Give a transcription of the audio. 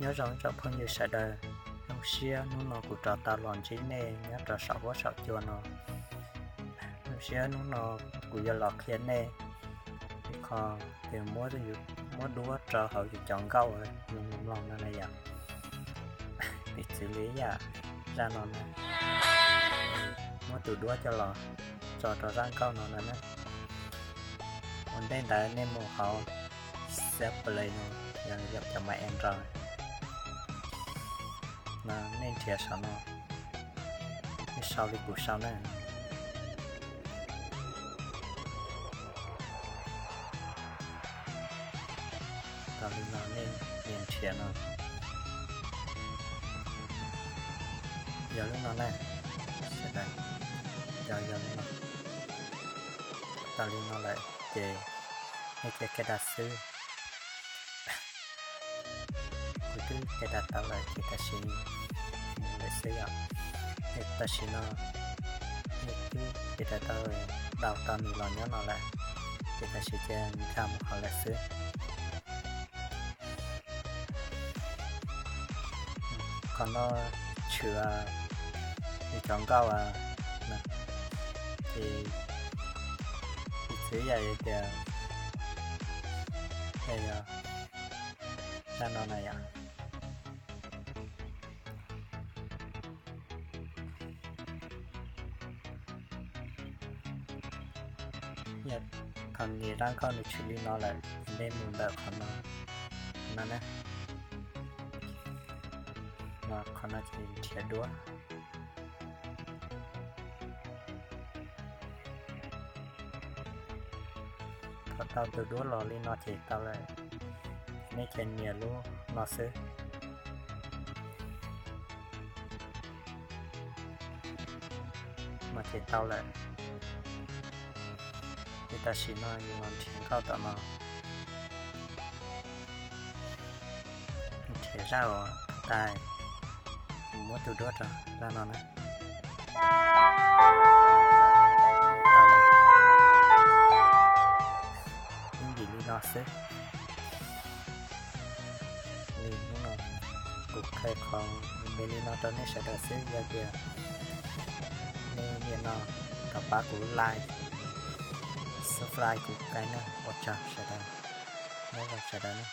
Nyob zoo tsoom phooj ywg sawv daws, zoo siab hnub no kuv rov tau los ntsib nej nyob rau saum huab saum cua no. Zoo siab hnub no kuv yuav los qhia nej ib qho tias muab duab rau hauv yus cov nkauj uas yus mloog no na yom. Piv txwv li ib yam zaj no na, muab tus duab coj los tso rau zaj nkauj no na. Ua ntej ntawd nej mus hauv Xab Play no, yog cov mas Android no, nej nrhiav saum no, nej sau li kuv sau na. Tau li no nej nias nrhiav no, yog lub no na, sawv daws, yog yog lub no. Tau li no lawm ces nej cia cài đặt xwb. Kuv twb cài đặt tau lawm ces tam sim mus lawm xwb yom. Ces tam sim no nej twb cài đặt tau, đào tau nws los nyob no lawm, ces tam sim cia nkag mus hauv lawm xwb. Qhov no tshwm yus cov nkauj, ces piv txwv yam li tias, yog zaj no na yom. Yog thaum nias zaj nkauj nws tshwm li no lawm, nej mus ntawm qhov no, no na, qhov no ces nrhiav duab. Thaum tau tus duab los li no ces tau lawm, nej cia nias lub no xwb. No ces tau lawm. Ces tam sim no yus los nrhiav nkauj tom no, nrhiav zaj uas tag, muab tus duab rau zaj no na. Ib yam li no xwb. Li hnub no kuv qhia qhov me me li no rau nej sawv daws xwb, yog tias nej nyiam no thov pab kuv like, subscribe kuv kênh na, ua tsaug sawv daws, nyob zoo sawv daws na.